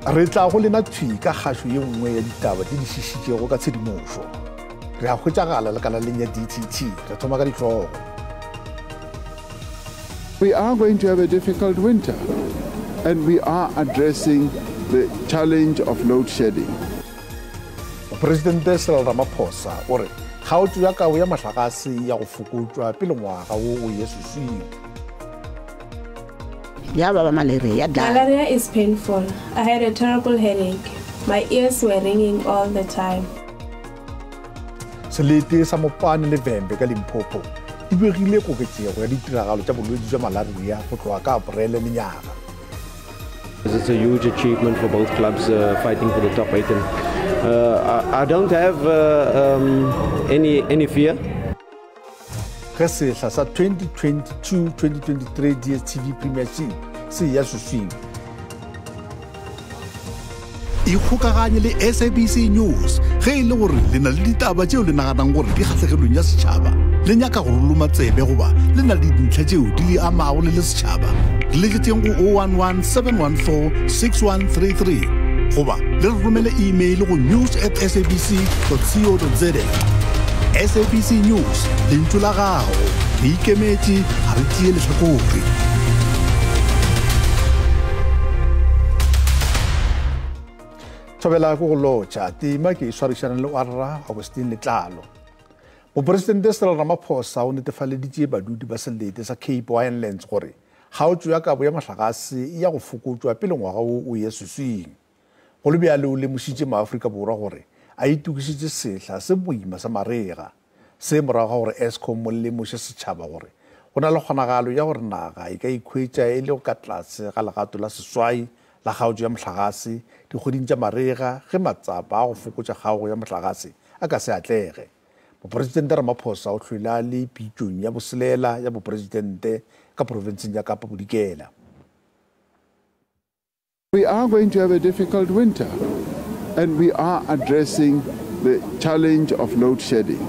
Re tla go lena thwi ka kgašo ye nngwe ya ditaba tše di šišitšego ka tshedimošo. Re a hwetšagala le kanaleng ya DTT. Re thoma ka dihlogo. We are going to have a difficult winter and we are addressing the challenge of load shedding. Mopresidente Cyril Ramaphosa o re kgaotšo ya kabo ya mohlagase ya go fokotšwa pele ngwaga wo o ye seswing. Ya baba malaria ya dlala. Malaria is painful. I had a terrible headache. My ears were ringing all the time. Selete sa Mopane le Vhembe ka Limpopo di begile koketšego ya ditiragalo tša bolwetši bja malaria go tloga ka Aprele lenyaga. It's a huge achievement for both clubs uh, fighting for the top eight. And, uh, I, I don't have uh, um, any, any fear. Ge sehla sa 2022-2023 DStv Premiership se eya swiswing, Ikgokaganye le SABC News ge e le gore le na le ditaba tšeo le naganang gore di kgahlegelong ya setšhaba, le nyaka go re loma tsebe goba le na le dintlha tšeo di le amago le le setšhaba. Re letšetšeng go 011 714 6133 goba le re romele email go news at sabc co za. SABC News, lentšu la gago. Re ikemetše, ga re tšee lehlakore. Thobela ke go lotšha tema ke e swarišana le warra Augustine Letlalo. Mopresidente Cyril Ramaphosa o netefaleditše badudi ba selete sa Cape Winelands gore kgaotšo ya kabo ya mohlagase e ya go fokotšwa pele ngwaga wo o ye swiswing. Go le bjalo o lemošitše maAfrika Borwa gore a itokišetše sehla se boima sa marega. Se morago ga gore Eskom o lemoše setšhaba gore go na le kgonagalo ya gore naga e ka ikhwetša e le ka tlase ga legato la seswai la kgaotšo ya mohlagase dikgweding tša marega ge matsapa a go fokotša kgaogo ya mohlagase a ka se atlege. Mopresidente Ramaphosa o hlwele a le pitšong ya boselela ya bopresidente ka profenseng ya Kapa Bodikela. We are going to have a difficult winter and we are addressing the challenge of load shedding.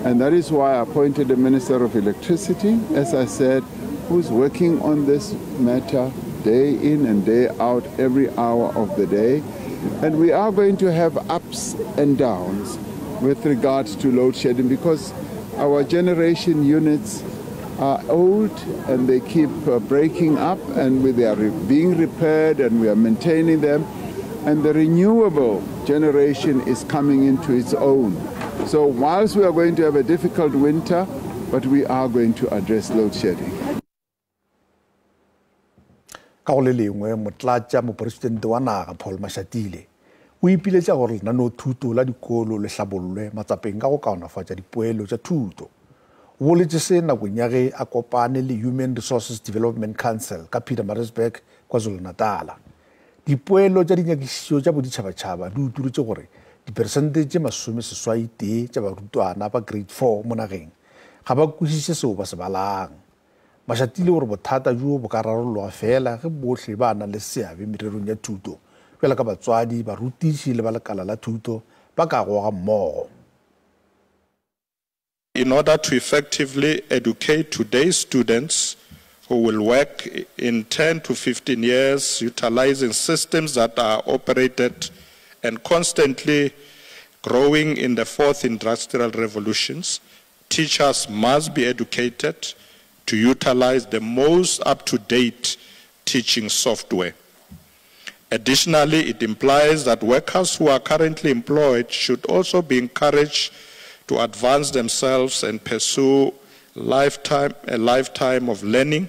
And that is why I appointed the Minister of Electricity, as I said, who's working on this matter day in and day out, every hour of the day. And we are going to have ups and downs with regards to load shedding because our generation units are old and they keep uh, breaking up and they are re being repaired and we are maintaining them. And the renewable generation is coming into its own. So whilst we are going to have a difficult winter, but we are going to address load shedding. Ka go le lengwe, motlatša mopresidente wa naga Paul Mashatile o ipiletša gore lenaneothuto la dikolo le hlabollwe matsapeng ka go kaonafatša dipoelo tša thuto. O boletše se nakong ya ge a kopane le Human Resources Development Council ka Pietermaritzburg, KwaZulu-Natala. Dipoelo tša dinyakišišo tša boditšhabatšhaba di utolotše gore diperesente tše 81 tša barutwana ba Grade 4 mo nageng ga ba kwešiše seo ba se balang. Mashatile o re bothata bjo bo ka rarollwa feela ge bohle ba nang le seabe mererong ya thuto, bjalo ka batswadi, barutiši le ba lekala la thuto, ba ka goga mmogo. In order to effectively educate today's students who will work in 10 to 15 years utilizing systems that are operated and constantly growing in the fourth industrial revolutions, teachers must be educated to utilize the most up-to-date teaching software. Additionally, it implies that workers who are currently employed should also be encouraged to advance themselves and pursue lifetime, a lifetime of learning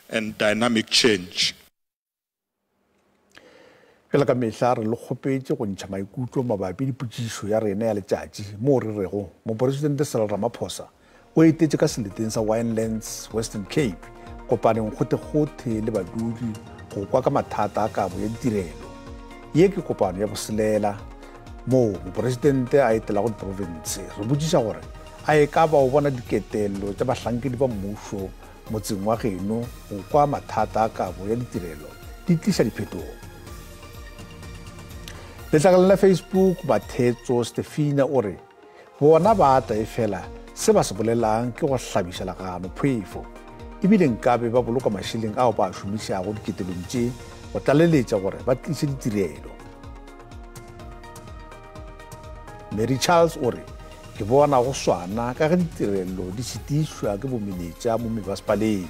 and dynamic change. Bjalo ka mehla re le kgopetše go ntšha maikutlo mabapi le potšišo ya rena ya letšatši moo re rego Moporesidente Cyril Ramaphosa o etetše ka seleteng sa Winelands, Western Cape kopaneng kgothekgothe le badudi go kwa ka mathata a kabo ya ditirelo. Ye ke kopano ya boselela moo moporesidente a etelago diprofense. Re botšiša gore a e ka ba o bona diketelo tša bahlankedi ba mmušo motseng wa geno go kwa mathata a kabo ya ditirelo di tliša diphetogo. Letlakaleng la Facebook, Bathetso Stefina o re bona ba tla efela se ba se bolelang ke go hlabiša legano phefo ebile nkabe ba boloka mašeleng ao ba a šomišago diketelong tše go tlaleletša gore ba tliše ditirelo. Mary Charles o re, Ke bona go swana ka ge ditirelo di šitišwa ke bomenetša mo mebasepaleng.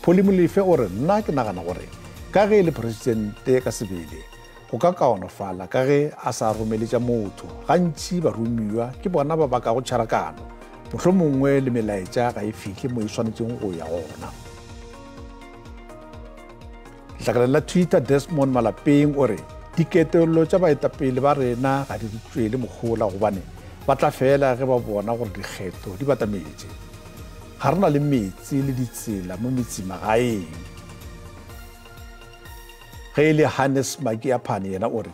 Polly Molefe o re, Nna ke nagana gore ka ge e le presidente ka sebele, go ka kaonafala ka ge a sa romeletša motho. Gantši baromiwa ke bona ba bakago tšharakano, mohlomongwe le melaetša ga e fihle mo e swanetšeng go ya gona. Letlakaleng la Twitter, Desmond Malapeng o re diketelo tša baetapele ba rena ga di re tšwele mohola gobane ba tla fela ge ba bona gore dikgetho di batametše. Ga re na le meetse le ditsela mo metsemagaeng. Ge e le Hannes Makiaphane yena o re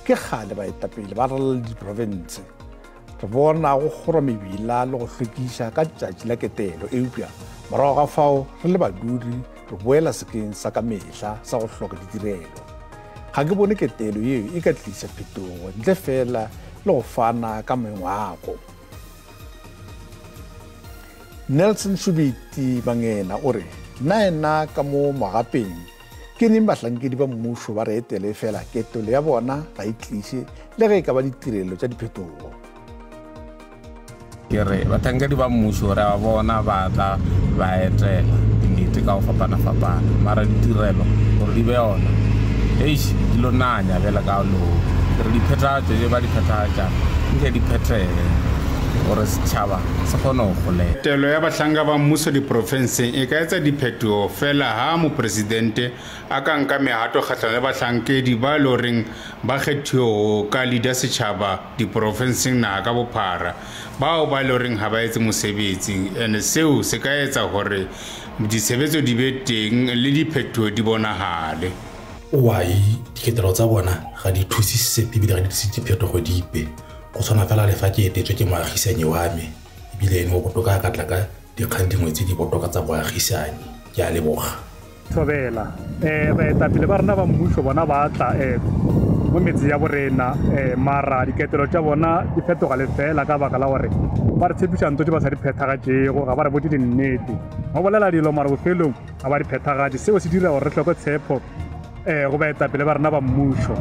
ke kgale baetapele ba ralala le diprofense. Re bona go kgorwa mebila le go hlwekiša ka tšatši la ketelo, eupša morago ga fao re le badudi re boela sekeng sa ka mehla sa go hloka ditirelo. Ga ke bone ketelo yeo e ka tliša phetogo ntle fela le go fana ka mengwako. Nelson Shubiti Mangena o re, Nnaena ka mo Mogapeng Ke neng bahlankedi ba mmušo ba re etele efela ketelo ya bona ga e tliše le ge e ka ba ditirelo tša diphetogo? Ke re bahlankedi ba mmušo re a bona ba tla ba etela dimete ka go fapana-fapana, mara ditirelo gore di be ona eish di lo nanya bjale ka loo. Ke re diphethagatšo tše ba di phethagatšang nke di phethege gore setšhaba se kgone go golela. Taelo ya bahlanka ba mmuso diprofenseng e ka etsa diphetogo fela ha mopresidente a ka nka mehato kgahlano le bahlankedi ba e le goreng ba kgethiwego ka leader setšhaba diprofenseng naga ka bophara bao ba e le goreng ga ba etse mosebetsi and seo se ka etsa gore ditshebetso di be teng le diphetogo di bonagale. Owai, diketelo tsa bona ga di thuse sepe ebile ga di tlise diphetogo dipe. Go tshwana fela le fa ke etetswe ke moagisanyi wa me ebile ene o botoka a ka tla ka dikgang dingwe tse di botoka tsa boagisanyi. Ke a leboga. Thobela. Um baetapele ba rena ba mmušo bona ba tla um mo metse ya borena um mara diketelo tša bona di fetoga lefela ka baka la gore ba re tshepiša nto tše ba sa di phethagatšego, ga ba re botše dinnete. Ba bolela dilo mara bofelong ga ba di phethagatše. Seo se dira gore re hloke tshepo um go baetapele ba rena ba mmušo.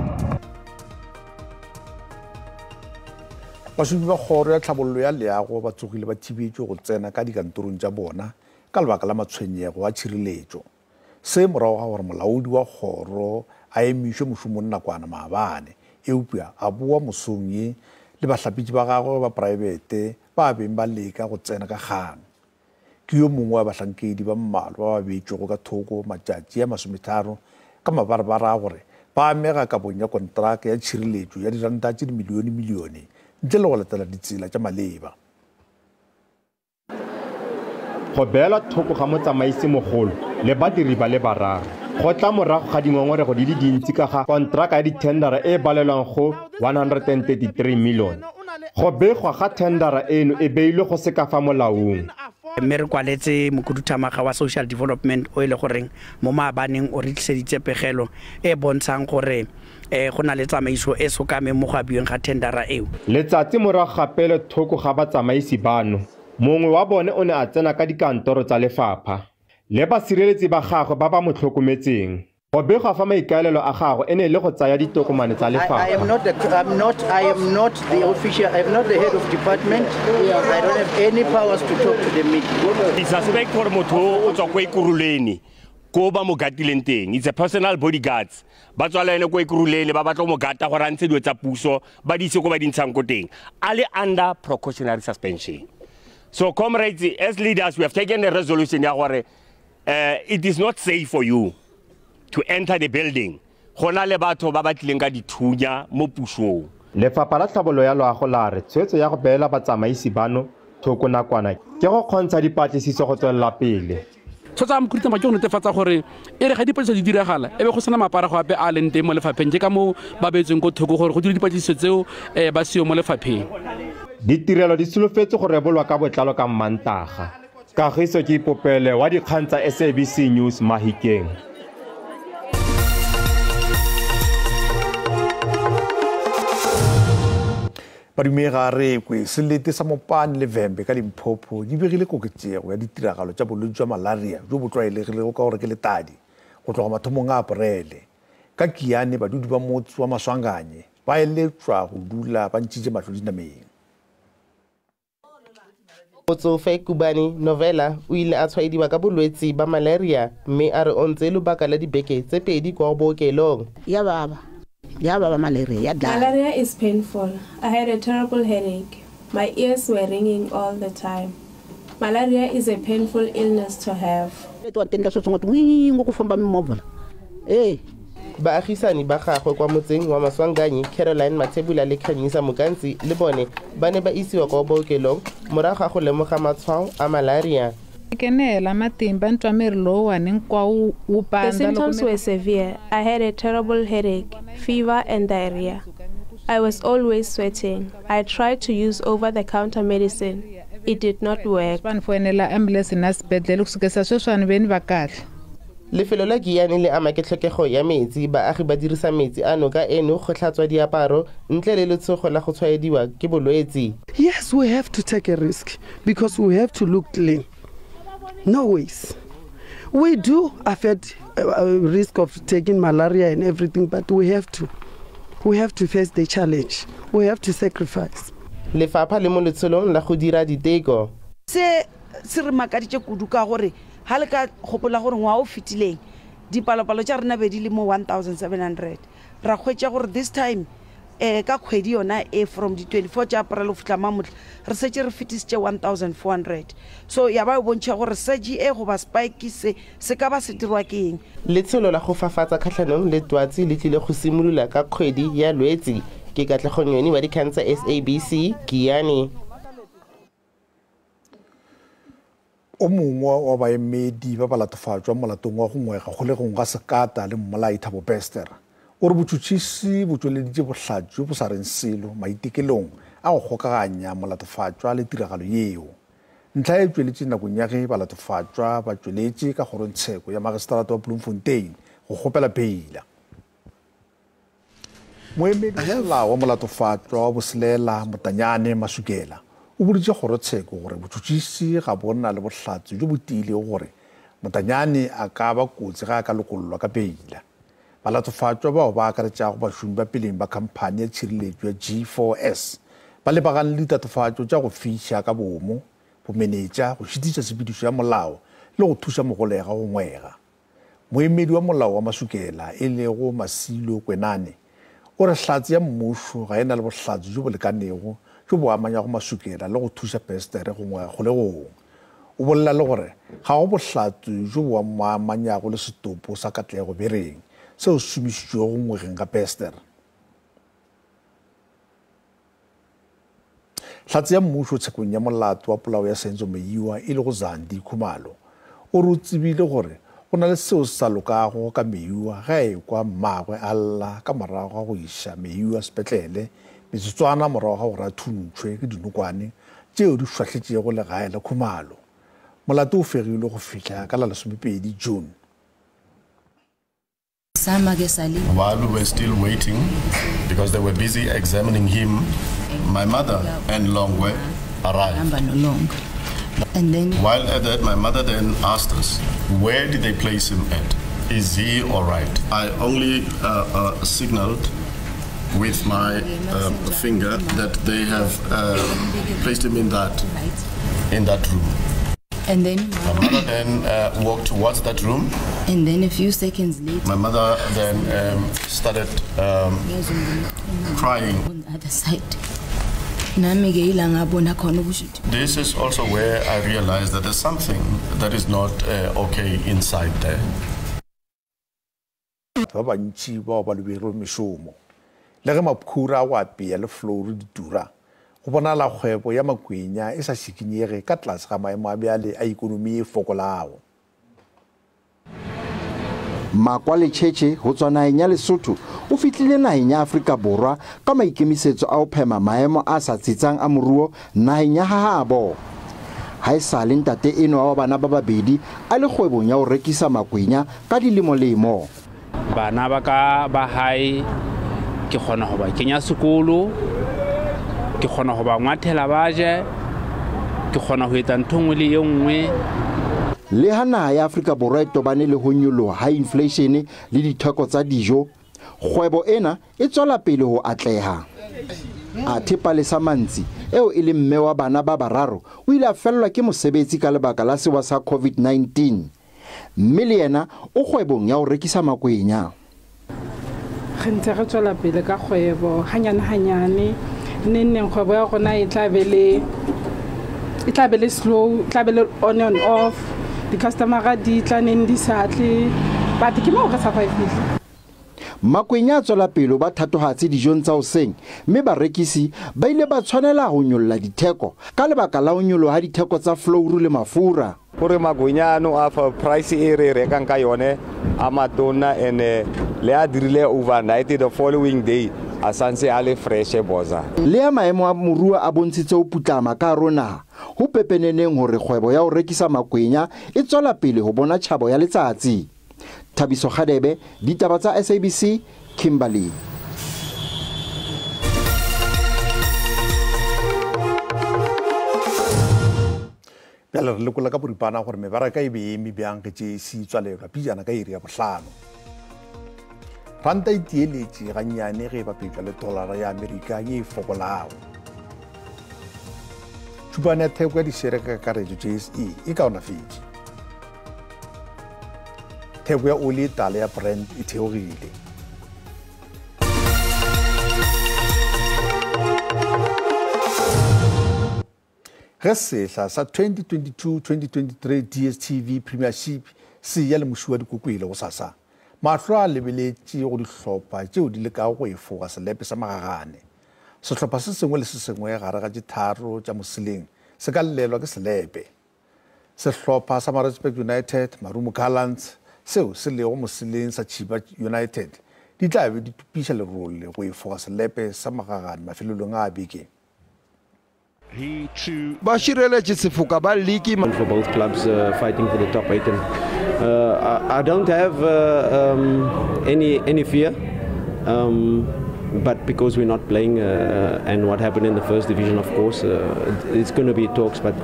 Bašomi ba Kgoro ya Tlhabollo ya Leago ba tsogile ba thibetšwe go tsena ka dikantorong tša bona ka lebaka la matshwenyego a tšhireletšo. Se morago ga gore molaodi wa kgoro a emišwe mošomong nakwana maabane, eupša a boa mosong ye le bahlapetši ba gagwe ba praebete ba beng ba leka go tsena ka kgang. Ke yo mongwe wa bahlankedi ba mmalwa ba ba beetšwego ka thoko matšatši a masometharo ka mabarebare a gore ba amega kabong ya kontraka ya tšhireletšo ya diranta tše dimilionemilione ntle le go latela ditsela tša maleba. Go beelwa thoko ga motsamaisimogolo le badiri ba le bararo go tla morago ga dingongorego di le dintsi ka ga kontraka ya dithendara e e balelwang go 133 milione. Go begwa ga thendara eno e beilwe go se ka fa molaong. Mme re kwaletse mokhuduthamaga wa Social Development o e le goreng mo maabaneng o re tliseditse pegelo e bontshang gore go na le tsamaiso e sokameng mo go abiweng ga thendara eo. Letsatsi morago ga peelo thoko ga batsamaisi bano, mongwe wa bone o ne a tsena ka dikantoro tsa lefapha le basireletsi ba gagwe ba ba mo tlhokometseng. Go begwa fa maikaelelo a gagwe e ne e le go tsaya ditokomane tsa lefapha. I am not the, I'm not, I am not the official, I am not the head of department. I don't have any powers to talk to the media. Ke suspect gore motho o tswa ko Ekurhuleni ko ba mo gatileng teng. It's a personal bodyguards. Ba tswa le ene ko Ekurhuleni ba batla go mo gata gore a ntshe dilo tsa puso ba di ise ko ba di ntshang ko teng. A le under precautionary suspension. So comrades, as leaders we have taken a resolution ya gore it is not safe for you to enter the building. Go na le batho ba ba tlileng ka dithunya mo pusong. Lefapha la Tlhabollo ya Loago la re tshwetso ya go beela batsamaisi bano thoko nakwana ke go kgontsha dipatlisiso go tswelela pele. Tshwetso ya mokhuduthamaga ke go netefatsa gore e re ga dipatlisiso di diragala e be go sena maparago ape a leng teng mo lefapheng, ke ka moo ba beetsweng ko thoko gore go dire dipatlisiso tseo ba seo mo lefapheng. Ditirelo di solofetse go rebolwa ka botlalo ka Mmantaga. Kagiso ke Ipopele wa dikgang tsa SABC News Mahikeng. Badumega re kwe selete sa Mopane le Vhembe ka Limpopo di begile koketšego ya ditiragalo tša bolwetši jwa malaria bjo bo tlwaelegilego ka gore ke letadi go tloga mathomong a Aporele. Ka Kiane badudi ba motse wa Maswanganye Ba eletšwa go dula ba ntšhitše mahlo dinameng. Motsofe Kubani Novela o ile a tshwaediwa ka bolwetsi ba malaria mme a re o ntse lobaka la dibeke tse pedi kwa bookelong. Ya baba. Ya baba malaria ya dlaya. Malaria is painful. I had a terrible headache. My ears were ringing all the time. Malaria is a painful illness to have. Baagisani ba gagwe kwa motseng wa Maswanganyi, Caroline Mathebula le Khanyisa Mokantsi le bone ba ne ba isiwa kwa bookelong morago ga go lemoga matshwao a malaria. The symptoms were severe. I had a terrible headache, fever and diarrhea. I was always sweating. I tried to use over-the-counter medicine. It did not work. Lefelo la Giyani le ama ke tlhokego ya metsi. Baagi ba dirisa metsi a noka eno go tlhatswa diaparo ntle le letshogo la go tshwaediwa ke bolwetsi. Yes, we have to take a risk because we have to look clean. No ways. We do affect risk of taking malaria and everything, but we have to. We have to face the challenge. We have to sacrifice. Lefapha le mo letsholong la go dira diteko. Se se re makaditše kudu ka gore ha le ka gopola gore ngwaga o fetileng dipalopalo tša rena be di le mo 1700, ra hwetša gore this time ka kgwedi yona e from di 24 tša April go fihla mamotla re setse re fetisitše 1400. So ya ba e bontšha gore surge e goba spike se se ka ba se dirwa ke eng. Letsholo la go fafatsa kgatlhanong le twatsi le tlile go simolola ka kgwedi ya Lwetsi. Ke Katlego Nyoni wa dikgang tsa SABC, Giyani. O mongwe wa baemedi ba ba latofatšwa molatong wa go ngwega kgolegong ga Sekata le mmolai Thabo Bester o re botšhotšhisi bo tšweleditše bohlatse bjo bo sa reng selo maitekelong a go kgokaganya molatofatšwa le tiragalo yeo. Ntlha e tšweletše nakong ya ge balatofatšwa ba tšweletše ka kgorongtsheko ya magistrata wa Bloemfontein go kgopela beila. Moemedi wa molao wa molatofatšwa wa boselela Motanyane Masukela o boditše kgorotsheko gore botšhotšhisi ga bo na le bohlatse bjo bo tiilego gore Motanyane a ka ba kotsi ge a ka lokollwa ka beila. Balatofatšwa bao ba akaretšago bašomi ba peleng ba khamphani ya tšhireletšo ya G4S ba lebagane le ditatofatšo tša go fiša ka boomo, bomenetša, go šitiša tshepedišo ya molao le go thuša mogolega go ngwega. Moemedi wa molao wa Masukela e lego Masilo Kwenane o re hlatse ya mmušo ga e na le bohlatse bjo bo lekanego bjo bo amanyago Masukela le go thuša Bester go ngwega kgolegong. O bolela le gore ga go bohlatse bjo bo mo amanyago le setopo sa Katlego Bereng seo se šomišitšwego go ngwegeng ga Bester. Hlatse ya mmušo tshekong ya molato wa polao ya Senzo Meyiwa e lego Zandi Khumalo o re o tsebile gore go na le seo se sa lokago ka Meyiwa ge a ekwa mmagwe a lla ka morago ga go iša Meyiwa sepetlele metsotswana morago ga gore a thuntšhwe ke dinokwane tšeo di šwahletšego legae la Khumalo. Molato o fegilwe go fihla ka la 12 June. While we were still waiting, because they were busy examining him, my mother and Longwe arrived. And then while at that, my mother then asked us, where did they place him at? Is he all right? I only signaled with my finger that they have placed him in that room. And then my mother then walked towards that room. And then a few seconds later, my mother then started crying. On the other side. This is also where I realized that there's something that is not okay inside there. Ba bantši bao ba lobegilego mešomo le ge makhura a go apea le flouru di tura, go bonala kgwebo ya makwenya e sa šikinyege ka tlase ga maemo a bjale a ikonomi e fokolago. Makwa Lecheche go tswa naheng ya Lesotho o fihlile naheng ya Afrika Borwa ka maikemisetso a ho phema maemo a sa tsitsang a moruo naheng ya hahabo. Ha e sale ntate enwa wa bana ba babedi a le kgwebong ya ho rekisa makwenya ka dilemolemo. Bana ba ka ba hae ke kgona ho ba kenya sekolo, ke kgona ho ba ngwathela ba je, ke kgona ho etsa ntho nngwe le e nngwe. Le ha naha ya Afrika Borwa e tobane le ho nyoloha ha inflation le ditheko tsa dijo, Kgwebo ena e tswela pele ho atleha. Athe Palesa Mantsi, eo e leng mme wa bana ba bararo, o ile a fellwa ke mosebetsi ka lebaka la sewa sa COVID-19. Mme le yena o kgwebong ya ho rekisa makwenya. Re ntse re tswela pele ka kgwebo hanyane hanyane, neng neng kgwebo ya rona e tla be le e tla be le slow, e tla be le on and off, di-customer di tla neng di sa tle, but ke moo re survive. Makwenya a tswela pele ho ba thatohatsi dijong tsa hoseng, mme barekisi ba ile ba tshwanela ho nyolla ditheko ka lebaka la ho nyoloha ha ditheko tsa flouru le mafura. Gore makwenya ano a fa price e re rekang ka yone a matona, and le a dirile overnight the following day a santse a le fresh boza. Le ya maemo a moruo a bontshitse ho putlama ka hare ho naha, ho pepeneneng hore kgwebo ya ho rekisa makwenya e tswela pele ho bona tjhabo ya letsatsi. Thabiso Kgadebe, ditaba tsa SABC, Kimberley. Bjale re lekola ka boripana gore mebaraka e be e eme bjang ge tše se tswalelwa pijana ka iri ya bohlano. Ranta e tieletše gannyane ge e bapetšwa le tolara ya Amerika ye e fokolago. Tšhupane ya theko ya dišere ka kakaretšo JSE e kaonafetše. Theko ya oli e tala ya Brent e theogile. Ge sehla sa 2022-2023 DStv Premiership se ya le moši wa dikokwele gosasa, mahlo a lebeletše go dihlopha tšeo di lekago go efoga selepe sa magagane. Sehlopha se sengwe le se sengwe gare ga tše tharo tša moseleng se ka llelwa ke selepe. Sehlopha sa Maritzburg United, Marumo Gallants, seo se lego moseleng sa Chippa United di tla be di tupiša lerole go efoga selepe sa magagane mafelelong a beke. Ba šireletše sefoka ba liki. For both clubs fighting for the top 8, and I don't have any fear, but because we're not playing, and what happened in the first division, of course, it's going to be talks, but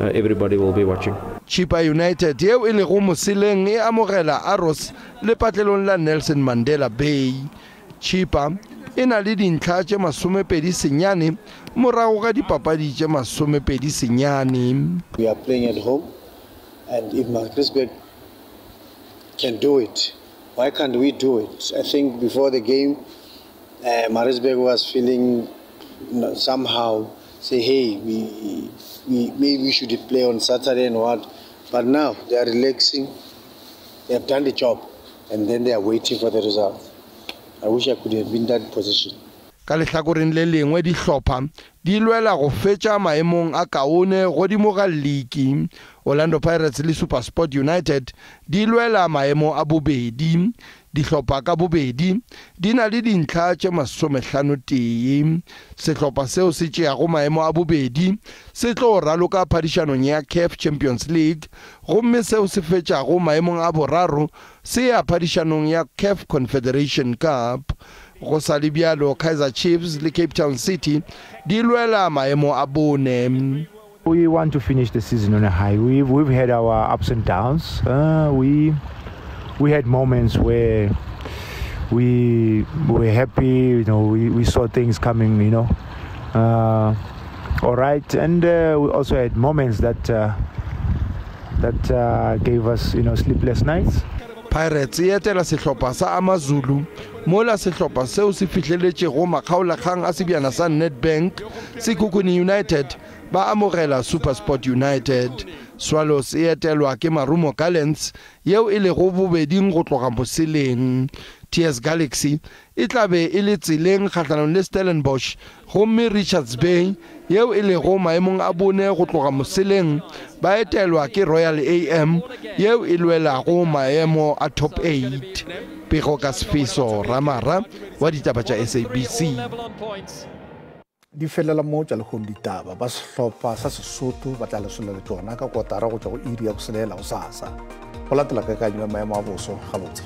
everybody will be watching. Chippa United yeo e lego moseleng e amogela Arrows lepatlelong la Nelson Mandela Bay. Chippa e na le dintlha tše 29 morago ga dipapadi tše 29. We are playing at home, and if Maritzburg can do it, why can't we do it? I think before the game, Maritzburg was feeling somehow, say, hey, we maybe we should play on Saturday and what. But now they are relaxing, they have done the job, and then they are waiting for the result. I wish I could have been in that position. Ka lehlakoreng le lengwe dihlopha di lwela go fetša maemong a kaone godimo ga liki. Orlando Pirates le SuperSport United di lwela maemo a bobedi. Dihlopha ka bobedi di na le dintlha tše 51. Sehlopha seo se tšeago maemo a bobedi se tlo raloka phadišanong ya CAF Champions League, gomme seo se fetšago maemong a boraro se ya phadišanong ya CAF Confederation Cup. Go sa le bjalo, Kaizer Chiefs le Cape Town City di lwela maemo a bone. We want to finish the season on a high. We've had our ups and downs. We had moments where we were happy, we saw things coming, all right. And we also had moments that gave us sleepless nights. Pirates e etela sehlopha sa AmaZulu, mola sehlopha seo se fihleletšego makgaolakgang a sebjana sa Nedbank, Sekhukhune United ba amogela SuperSport United. Swallows e etelwa ke Marumo Gallants yeo e lego bobeding go tloga moseleng. TS Galaxy e tla be e le tseleng kgahlanong le Stellenbosch, gomme Richards Bay yeo e lego maemong a bone go tloga moseleng ba etelwa ke Royal AM yeo e lwelago maemo a top 8. Pego ka Sfiso Ramara wa ditaba tša SABC. Di felela mo tša lehono ditaba, ba sehlopha sa Sesotho ba tla lesolela tšona ka kotara go tšwa go iri ya boselela gosasa. Go latela kakanyo ya maemo a boso gabotse.